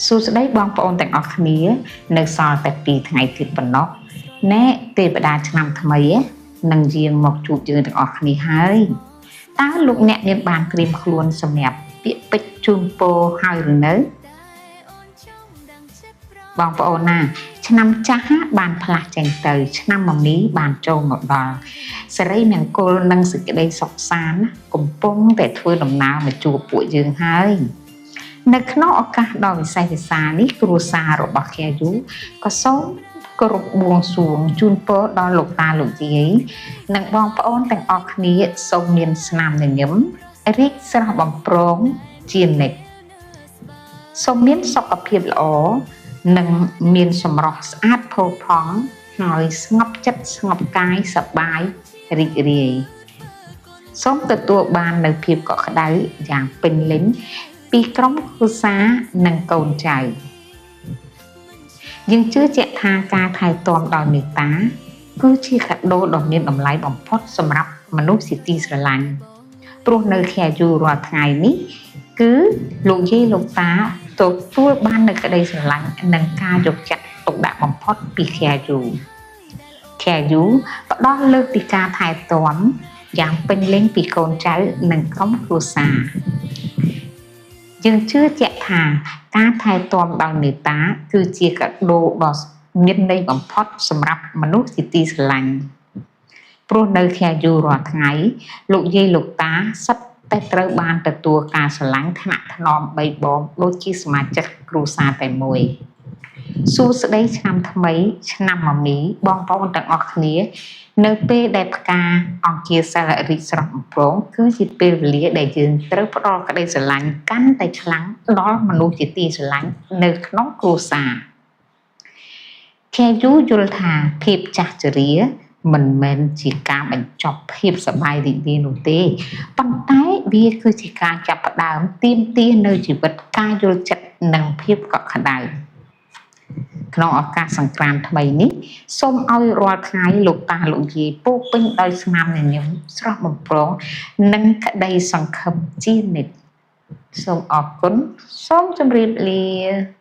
សួស្តីបងប្អូនទាំងអស់គ្នា នៅសល់តែ2ថ្ងៃទៀតប៉ុណ្ណោះណែទេវតាឆ្នាំថ្មីនឹងយាងមកជួបយើងទាំងអស់គ្នាហើយតើលោកអ្នកមានបានត្រៀមខ្លួនសម្រាប់ពាក្យពេចន៍ជូនពរហើយឬនៅបងប្អូនណាឆ្នាំចាស់បានផ្លាស់ចេញទៅ ឆ្នាំមមីបានចូលមកដល់សិរីមង្គលនិងសេចក្តីសុខសាន្តកំពុងតែធ្វើដំណើរមកជួបពួកយើងហើយនៅក្នុងឱកាសដ៏វិសេសវិសាលនេះគ្រួសាររបស់ KU ក៏សូមគោរពបួងសួងជូនពរដល់លោកតាលោកយាយនិងបងប្អូនទាំងអស់គ្នាសូមមានស្នាមញញឹមរីកស្រស់បំព្រងជានិច្ចសូមមានសុខភាពល្អនិងមានសម្រស់ស្អាតផូរផង់ហើយស្ងប់ចិត្តស្ងប់កាយសប្បាយរីករាយសូមទទួលបាននូវភាពកក់ក្ដៅយ៉ាងពេញលេញពីក្រុមគ្រួសារនិងកូនចៅយើងជឿជាក់ថាការថែទាំដោយមេត្តាគឺជាកាដូដ៏មានតម្លៃបំផុតសម្រាប់មនុស្សជាទីស្រឡាញ់ព្រោះនៅ KU រាល់ថ្ងៃនេះគឺលោកយាយលោកតាទទួលបាននូវក្តីស្រឡាញ់និងការយកចិត្តទុកដាក់បំផុតពី KU KU ផ្ដល់លើសពីការថែទាំយ៉ាងពេញលេញពីកូនចៅនិងក្រុមគ្រួសារយើងជឿជាក់ថាការថែទាំដោយមេត្តាគឺជាកាដូដ៏មានន័យបំផុតសម្រាប់មនុស្សជាទីស្រឡាញ់ព្រោះនៅ KU រាល់ថ្ងៃលោកយាយលោកតាសុទ្ធតែត្រូវបានទទួលការស្រឡាញ់ថ្នាក់ថ្នមបីបងដូចជាសមាជិកគ្រួសារតែមួយសួស្តីឆ្នាំថ្មីឆ្នាំមមីបងប្អូនទាំងអស់គ្នានៅពេលដែលផ្កាអង្គាសិលរីកស្រស់បំព្រងគឺជាពេលវេលាដែលយើងត្រូវផ្ដល់ក្តីស្រឡាញ់កាន់តែខ្លាំងដល់មនុស្សជាទីស្រឡាញ់នៅក្នុងគ្រួសារ KU យល់ថាភាពចាស់ជរាមិនមែនជាការបញ្ចប់ភាពសប្បាយរីករាយនោះទេប៉ុន្តែវាគឺជាការចាប់ផ្ដើមទាមទារនៅជីវិតការយល់ចិត្តនិងភាពកក់ក្ដៅក្នុងឱកាសសង្ក្រាន្តថ្មីនេះសូមឲ្យរាល់ថ្ងៃលោកតាលោកយាយពោពេញដោយស្នាមញញឹមស្រស់បំព្រងនិងក្តីសង្ឃឹមជានិច្ចសូមអរគុណសូមជម្រាបលា។